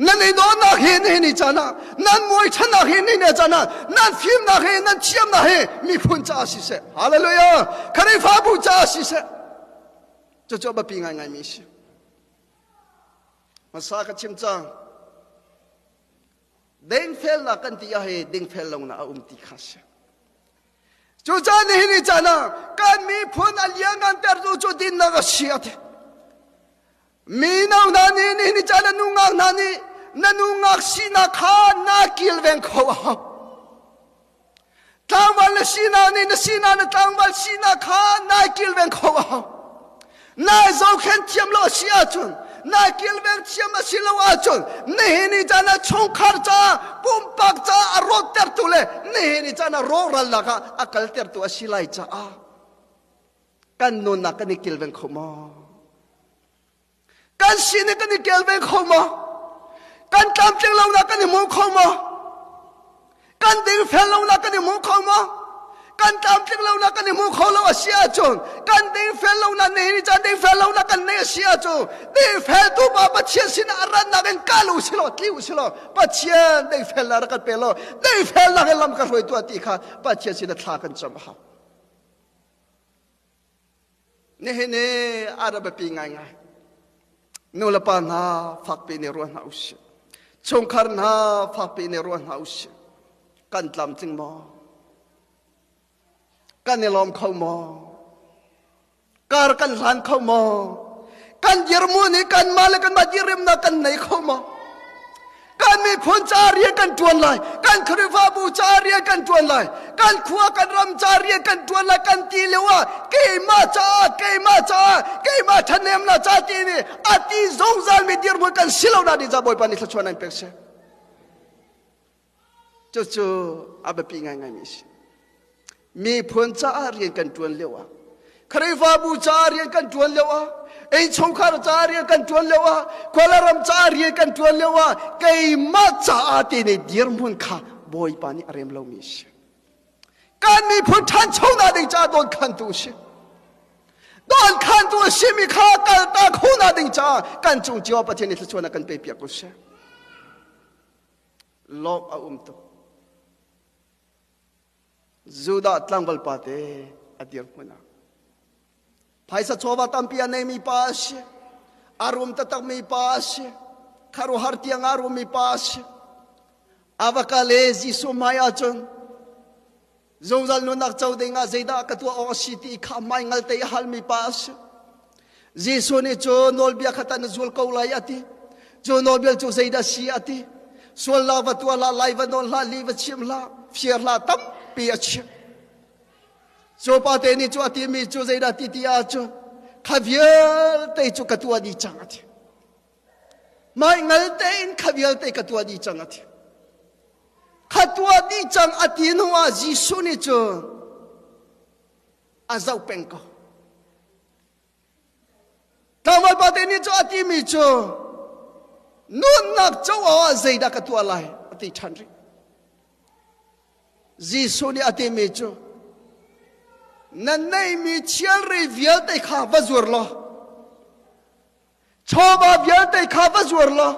Nan i dawtnak hi nihin ni caan ah, nan muaichannak hi nihin ni caan ah, nan fimnak hi, nan thiamnak hi miphun caah siseh. Hallelujah! Khrihfabu caah siseh. Cucu a biapi ngaingaimi a si. Hmasa ka chim cang. Dingfelnak kan ti ah hi dingfel lonak a um ti kha si. Cucaah nihin ni caan ah kan miphun a liangantertu cu dinnak a si a ti. Mino hna nih nihin ni caan ah nungak hna nih na nungak sinak kha na kilveng kho a hau. Tlangval na sinak nih na sinak na tlangval sinak kha na kilveng kho a hau. Na zohkhenh thiam lo a si ahcun na kilveng thiam a si lo ahcun nihin ni caan ah chungkhar caah pumpak caah a rawttertu le nihin ni caan ah rawhralnak ah a kaltertu a si lai caah kan nunnak kan i kilveng kho maw? Kan sining kan i kelveng kho maw? Kan tlamtling lonak kan i hmu kho maw? Kan dingfel lonak kan i hmu kho maw? Kan tlamtling lonak kan i hmu kho lo a si ahcun kan dingfel lonak nihin ni caan dingfel lonak kan nei a si ahcun dingfeltu pa Pathian sinah a rannak in kal u si law tli u si law Pathian dingfelnak rak kan pe law dingfelnak in lam ka hruai tuah ti kha Pathian sinah thla kan cam a hau. Nihin i a ra biapi ngaingai. Nu le pa hna fakpi nih ruah hna usih. Chungkhar hna fakpi nih ruah hna usih. Kan tlamtling maw? Kan i lawm kho maw? Kar kan hlan kho maw? Kan dirhmun hi kanmah le kanmah dirhrimnak kan nei kho maw? Kan miphun ca rian kan ṭuan lai. Kan Khrihfabu ca rian kan ṭuan lai. Kan khua kan ram ca rian kan ṭuan lai kan ti lio ah keimah caah keimah caah keimah ṭhahnemnak ca ti nih a ti zungzalmi dirhmun kan si lo nak ding ca Bawipa nih thluachuah nan pek seh. Cucu a biapi ngaingaimi a si. Miphun caah rian kan ṭuan lio ah, Khrihfabu caah rian kan ṭuan lio ah, innchungkhar caah rian kan ṭuan lio ah, khualaram caah rian kan ṭuan lio ah, keimah caah ti nih dirhmun kha Bawipa nih a rem lomi a si. Kan miphun ṭhanchonak ding caah dawnkhantu a si. Dawnkhantu a simi kha kaltak khawhnak ding caah kan cung cio Pathian nih thluachuahnak kan pe piak ko seh. Lawmh a um tuk. Judah tlangval pa te a dirhmun ah phaisa chawva tampi a neimi pa a si. A rum taktakmi pa a si. Kharuahar tiang a rummi pa a si. Avaka le Jesuh hmai ahcun zungzal nunnak co ding ah zeidah ka tuah awk a si ti kha hmai ngal te i halmi pa a si. Jesuh nih cu nawlbia kha tan na zul ko lai a ti. Cu nawlbia cu zeidah si a ti. Sual la va tuah hlah, lai va nawn hlah, li va chim hlah, fir hlah tampi a chim. Cu pa te nih cu a timi cu zeidah ti ti ahcun kha vialte cu ka tuah dih cang a ti. Mai ngal tein kha vialte ka tuah dih cang a ti. Kha tuah dih cang a ti hnu ah Jesuh nih cun a zoh peng ko. Tlangval pa te nih cu a timi cu nunnak co ah zeidah ka tuah lai a ti ṭhan rih. Jesuh nih a timi cu na neihmi thilri vialte kha va zuar law chawva vialte kha va zuar law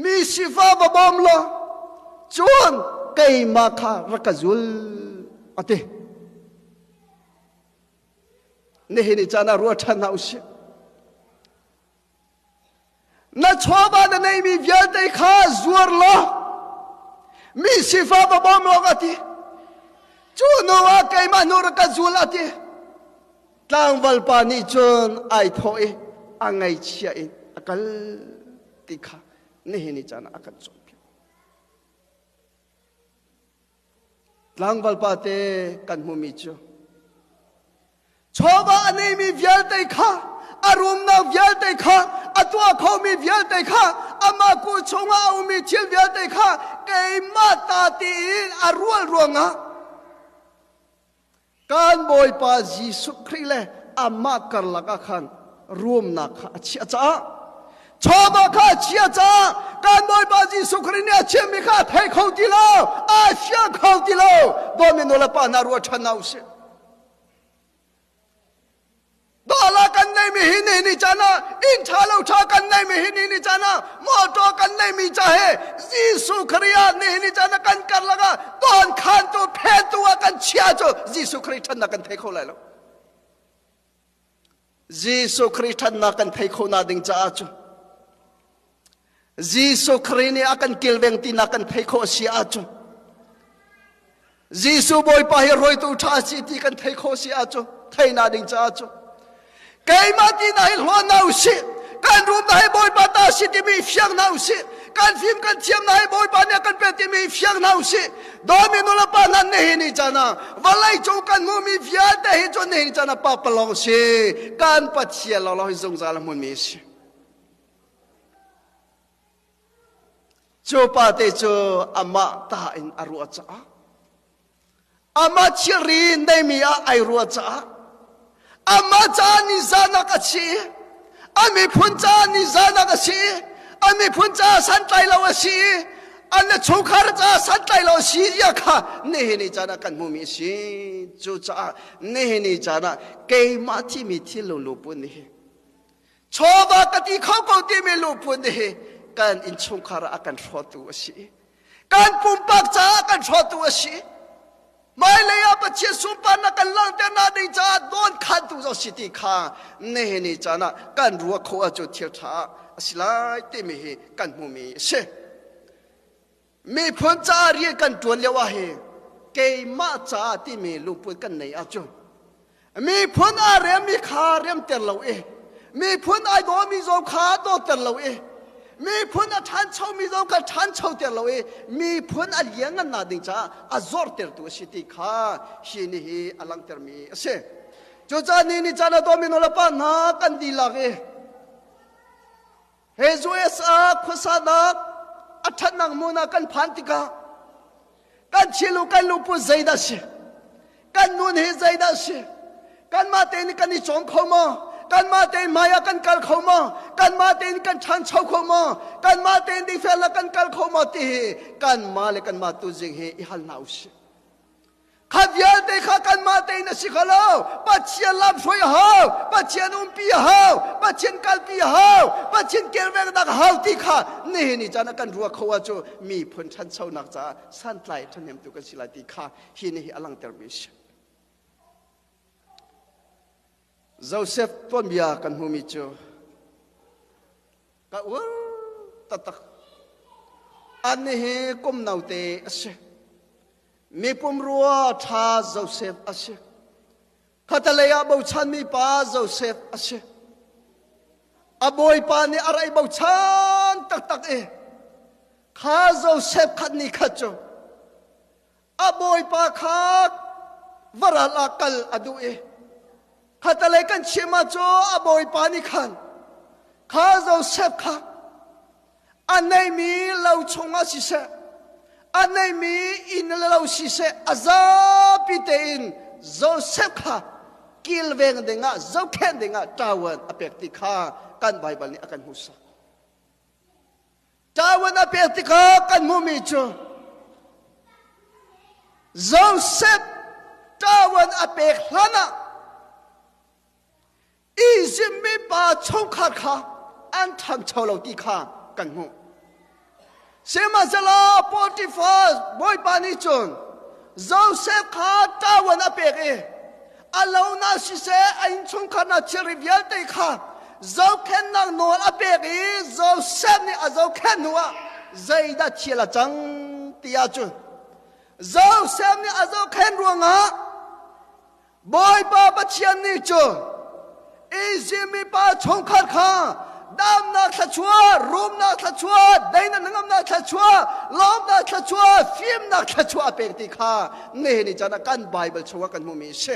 mi sifa va bawm law cun keimah kha rak ka zul a ti. Nihin i caan ah ruah ṭhan hna usih. Na chawva na neimi vialte kha zuar law mi sifa va bawm awk a ti. Cu hnu ah keimah hnu rak ka zul a ti. Tlangval pa nih cun ai thawh i a ngaihchia in a kal ti kha nihin i caan ah a kan cawnpiak. Tlangval pa te kan hmumi cu chawva a neimi vialte kha a rumnak vialte kha a tuah khomi vialte kha amah ku chungah a ummi thil vialte kha keimah ta tiin a rual ruangah Kan Bawipa Jesuh Khrih le amah karlak ah khan rumnak kha a chiah caah chawva kha a chiah caah kan Bawipa Jesuh Khrih nih a chimmi kha a thei kho ti lo, a fiang kho ti lo. Dawmi nu le pa hna ruah ṭhan hna usih. Dawla kan nei. neimi hi ni ni caan ah inn ṭha lo ṭha kan neimi hi ni ni caan ah motor kan neimi ca he Jesuh Khrih ah ni ni caan ah kan karlak ah don khantu phentu ah kan chia cu Jesuh Khrih ṭhatnak kan thei kho lai lo. Jesuh Khrih ṭhatnak kan thei kho na ding caah cu Jesuh Khrih nih a kan kilveng tinak kan thei khawh si ahcun Jesuh Bawipa hi rawitu ṭha si ti kan thei khawh si ahcun theina ding caah cu keimah ti na hi hluan na usih kan rum na hi Bawipa ta si timi fiang na usih kan fim kan thiam na hi Bawipa nih a kan pek timi fiang na usih dawmi nulepa hna nihin ni caan ah vawlei cung kan hmuhmi vialte hi cu nihin caan ah pakpalawng si kan Pathian lawnglawng hi zungzal a hmunmi si. Cu pa te cu amah ta in a ruah caah amah thilri neimi ah ai ruah caah amah caah nizahnak a si i a miphun caah nizahnak a si i a miphun caah santlai lo a si i an le chungkhar caah santlai lo a si zia kha nihin ni caan ah kan hmumi a si. Cucaah nihin ni caan ah keimah thimi thil lunglu nih hi Chawva ka ti kho ko timi lungput nih hi kan innchungkhar ah a kan hrawtu a si. Kan pumpak caah kan hrawtu a si. Hmailei ah Pathian sunparnak kan langhternak ding caah dawn khantu zong si ti kha nihin ni caan ah kan ruah khawh ahcun thil ṭha a si lai timi hi kan hmuhmi a si. Miphun caah rian kan ṭuan lio ah hi keimah caah timi lungput kan nei ahcun miphun aa remmi kha remter lo i miphun ai dawmi zong kha dawter lo i miphun a ṭhanchomi zong kha ṭhanchoter lo i miphun a lianngannak ding caah a zortertu a si ti kha hi nih hi a langhtermi a si. Cucaah ni ni caan a dawmi nulepa hna kan dihlak i He US ah khuasanak a ṭhatnak hmun ah kan phan tikah kan thilu kan lungput zeidah si? Kan nun hi zeidah si? Kanmah tein kan i cawm kho maw? Kanmah tein hmai ah kan kal kho maw? Kanmah tein kan ṭhancho kho maw? Kanmah tein dingfel ah kan kal kho maw ti hi kanmah le kanmah tu zing hi i hal hna usih. Kha vialte kha kanmah tein a si kho lo. Pathian lamhruai a hau, Pathian umpi a hau, Pathian kalpi a hau, Pathian kilvengnak a hau ti kha nihin ni caan ah kan ruah kho ahcun miphun ṭhanchonak caah santlai ṭhahnemtu kan si lai ti kha hi nih hi a langhtermi a si. Joseph tuanbia kan hmumi cu Ka uar taktak. Annih hi kum note a si. Mi pumrua ṭha Joseph a si. Khatalei ah bochanmi pa Joseph a si. A bawipa nih a rai bochan taktak i kha Joseph khat ni khat cu a bawipa kha varal ah kal a duh i khatalei kan chim ah cu a bawipa nih khan kha Joseph kha a neimi lo chungah siseh a neimi inn le lo siseh a zapi tein Joseph kha kilveng dingah zohkhenh dingah ṭawan a pek ti kha kan Baibal nih a kan hmuhsak. Ṭawan a pek tikah kan hmuhmi cu Joseph ṭawan a pek hlanah Izipt mipa chungkhar kha an ṭhangcho lo ti kha kan hmuh. Sihmanhsehlaw Potifar bawipa nih cun Joseph kha ṭawan a pek i a lo na siseh a innchungkhar na thilri vialte kha zohkhenhnak nawl a pek i Joseph nih a zohkhenh hnuah zeidah thil a cang ti ahcun Joseph nih a zohkhenh ruangah Bawipa Pathian nih cun Izipt mipa chungkhar kha damnak thluachuah, rumnak thluachuah, daihnak hnangamnak thluachuah, lawmnak thluachuah, fimnak thluachuah a pek ti kha nihin ni caan ah kan Baibal chungah kan hmuhmi a si.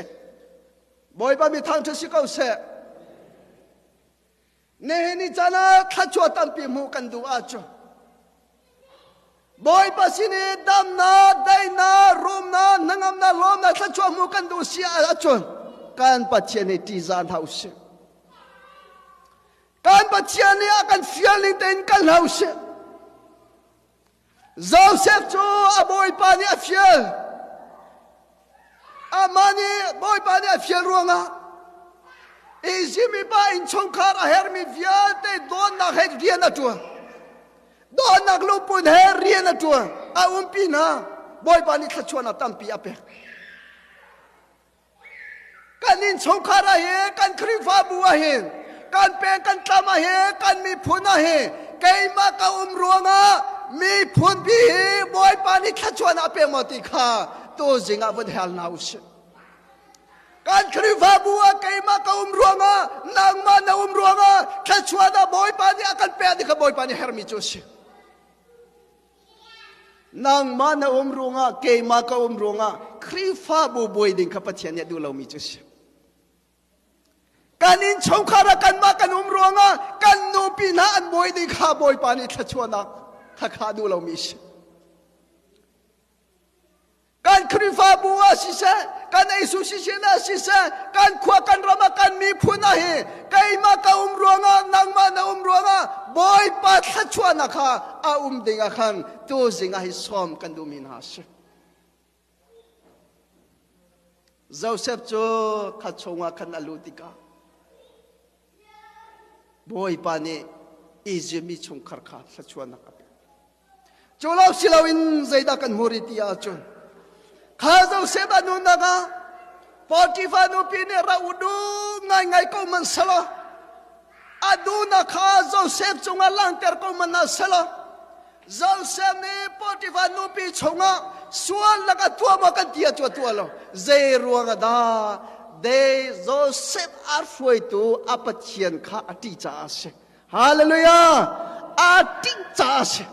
Bawipa mi thangṭhat si ko seh. Nihin ni caan ah thluachuah tampi hmuh kan duh ahcun Bawipa sin i damnak, daihnak, rumnak, hnangamnak, lawmnak, thluachuah hmuh kan duh si ahcun kan Pathian hi ṭihzah hna usih. Kan Pathian nih a kan fial ning tein kal hna usih. Joseph cu a bawipa nih a fial. Amah nih bawipa nih a fial ruangah. Izipt mipa innchungkhar a hermi vialte dawtnak he rian a ṭuan. Dawtnak lungput he rian a ṭuan. A umpi hna. Bawipa nih thluachuahnak tampi a pek. Kan innchungkhar ah hin, kan Khrihfabu ah hin, kan peng kan tlam ah hin, kan miphun ah hin, keimah ka um ruangah miphun pi hi Bawipa nih thluachuahnak a pek maw ti kha tuzing ah vun hal hna usih. Kan Khrihfabu ah keimah ka um ruangah, nangmah na um ruangah thluachuahnak Bawipa nih a kan pek ti kha Bawipa nih herhmi cu a si. Nangmah na um ruangah, keimah ka um ruangah Khrihfabu buai ding kha Pathian nih a duh lomi cu a si. Kan innchungkhar ah kanmah kan um ruangah kan nupi hna an buai ding kha Bawipa nih thluachuahnak kha kha a duh lomi a si. Kan Khrihfabu ah siseh, kan association ah siseh, kan khua kan ram ah kan miphun ah hi keimah ka um ruangah nangmah na um ruangah Bawipa thluachuahnak kha a um ding ah khan tuzing ah hi sawm kan duhmi hna a si. Joseph cu kha chungah khan a luh tikah Bawipa nih Izipt mi chungkhar kha thluachuahnak a pek. Cu lo si loin zeidah kan hmu rih ti ahcun kha Joseph a nunnak ah Potiphar nupi nih ra u duh ngaingai ko man selaw a duhnak kha Joseph cungah langhter ko man ah selaw Joseph nih Potiphar nupi chungah sualnak a tuah maw kan ti ah cu a tuah lo. Zei ruangah dah de Joseph a hruaitu a Pathian kha a ṭih caah a si. Hallelujah! A ṭih caah a si.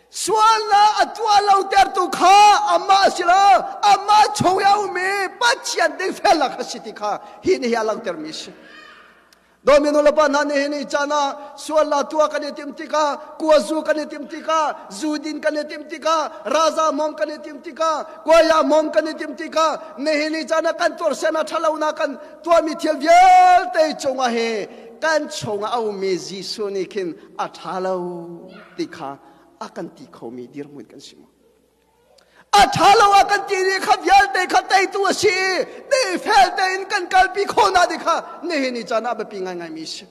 Sualnak a tuah lo tertu kha amah a si lo, amah chung i a ummi Pathian dingfelnak kha si ti kha hi nih hi a langhtermi a si. Dawmi nulepa hna nih hi ni caan ah sualnak tuah kan i timh tikah, kuazu kan i timh tikah, zu din kan i timh tikah, raza hmawm kan i timh tikah, kuaya hmawm kan i timh tikah, nihin ni caan ah kan tuarsen a ṭhalonak kan tuahmi thil vialte cungah hi kan chungah a ummi Jesuh nih khin a ṭha lo ti kha a kan ti khomi dirhmun kan si maw? A ṭha lo a kan ti ni kha vialte kha teitu a si i ni fel tein kan kalpi khawhnak ding kha nihin ni caan ah biapi ngaingaimi a si.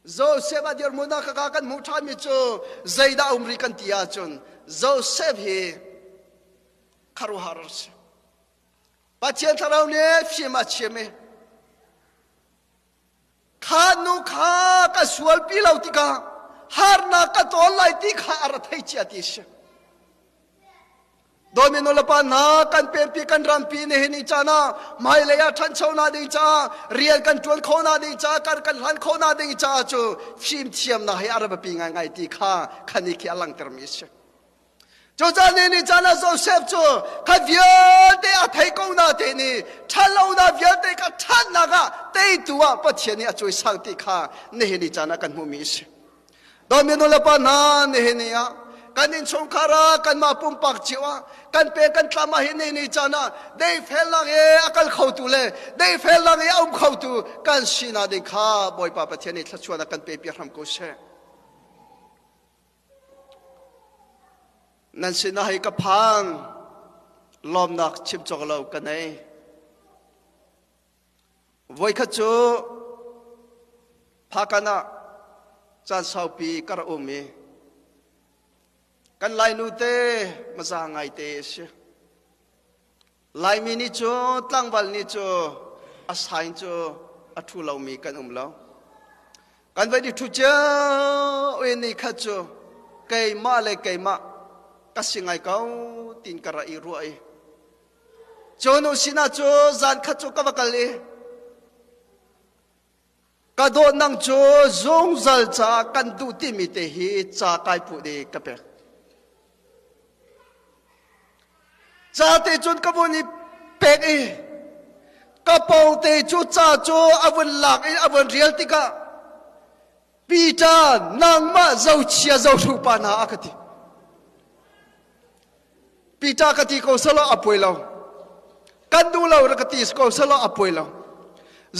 Joseph a dirhmun ah kaka kan hmuh ṭhanmi cu zeidah um rih kan ti ahcun Joseph hi khuaruahhar a si. Pathian thlarau nih fim a chim i kha nu kha ka sualpi lo tikah harnak ka tawn lai ti kha a ra thei cia ti si. Dawmi nulepa hna kan pempi kan rampi nihin ni caan ah hmailei ah ṭhanchonak ding caah rian kan ṭuan khawhnak ding caah kar kan hlan khawhnak ding caah cu fimthiamnak hi a ra biapi ngaingai ti kha khan i khi a langhtermi a si. Cucaah ni ni caan ah Joseph cu kha vialte a thei ko na te nih ṭhatlonak vialte kha ṭhatnak ah teitu ah Pathian nih a cawisang ti kha nihin ni caan ah kan hmuhmi a si. Dawmi nulepa hna nihin ni ah kan innchungkhar ah kanmah pumpak cio ah kan pe kan tlam ah hi ni ni caan ah deifelnak i a kal khotu le deifelnak i a um khotu kan sinak ding kha Bawipa Pathian nih thluachuahnak kan pe piak hram ko seh. Nan sinah hi ka phan lawmnak chim cawk lo ka nei. Voikhat cu Phakan ah caan saupi ka rak um i kan Lainu te maza ngaite a si. Laimi nih cu tlangval nih cu a sain cu a ṭhu lomi kan um lo. Kan vai di ṭhu cio i ni khat cu keimah le keimah ka si ngai ko tiin ka ra i ruah i cu nu sinah cu zan khat cu ka va kal i Ka dawt nang cu zungzal caah kan duh timi te hi ca kai puh i ka pek. Ca te cun ka vun i pek i ka pawng te cu ca cu a vun lak i a vun rial tikah Peter nangmah zochia zohru pa hna a ka ti. Peter ka ti ko selaw a puai lo. Kan duh lo ka ti ko selaw a puai lo.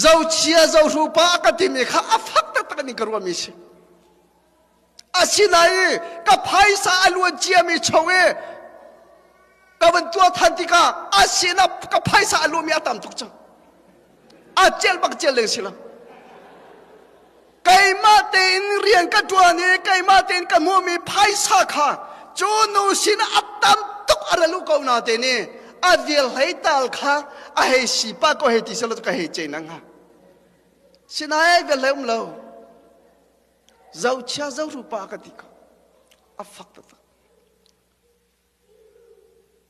Zochia zohru pa a ka timi kha a fak taktak in ka ruahmi si. Asinain ka phaisa a luan ciami chung i ka van tuah than tikah a sinah ka phaisa a luami a tam tuk cang. A cel bak cel ding si lo. Keimah tein rian ka ṭuan i keimah tein ka hmuhmi phaisa kha cu nu sin a tam tuk a ra lu ko na te nih a vial hlei tal kha a hei si pa ko hei ti selo ka hei ce na hnga. Sinai vial hlei um lo. Zochia zorupa ka ti ko. A fak taktak.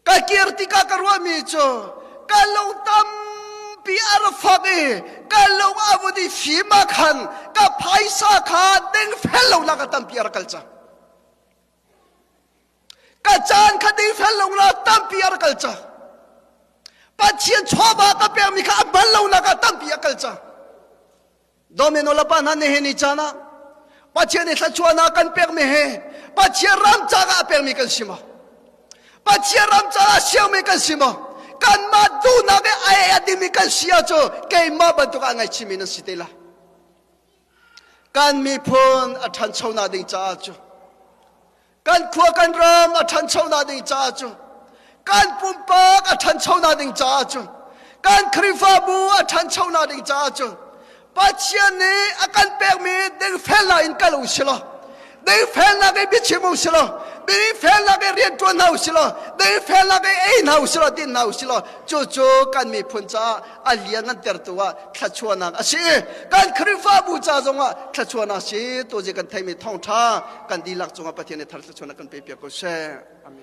Ka kir tikah ka ruahmi cu ka lung tampi a ra fak i ka lung a vun i fim ah khan ka phaisa kha dingfel lonak a tampi a rak kal cang. Ka caan kha dingfel lonak tampi a rak kal cang. Pathian chawva ka pekmi kha a hman lonak ah tampi a kal cang. Domino le pa hna nihin ni caan ah Pathian i thluachuahnak kan pekmi he Pathian ram caah a pekmi kan si maw? Pathian ram caah siangmi kan si maw? Kanmah duhnak i a ei a dimi kan si ahcun keimah bantuk ah ngaihchihmi nan si te lai. Kan miphun a ṭhanchonak ding caah cu Kan khua kan ram a ṭhanchonak ding caah cu kan pumpak a ṭhanchonak ding caah cu kan Khrihfabu a ṭhanchonak ding caah cu Pathian nih a kan pekmi dingfelnak in kal u si law dingfelnak in biachim u si law dingfelnak in rian ṭuan hna u si law dingfelnak in ei hna u si law din hna u si law cucu kan miphun caah a lian ngantertu ah thluachuahnak a si kan Khrihfabu ca zongah thluachuahnak a si tu zi kan theimi thawngṭha kan dihlak cungah Pathian nih thar thluachuahnak kan pe piak ko seh. Amen.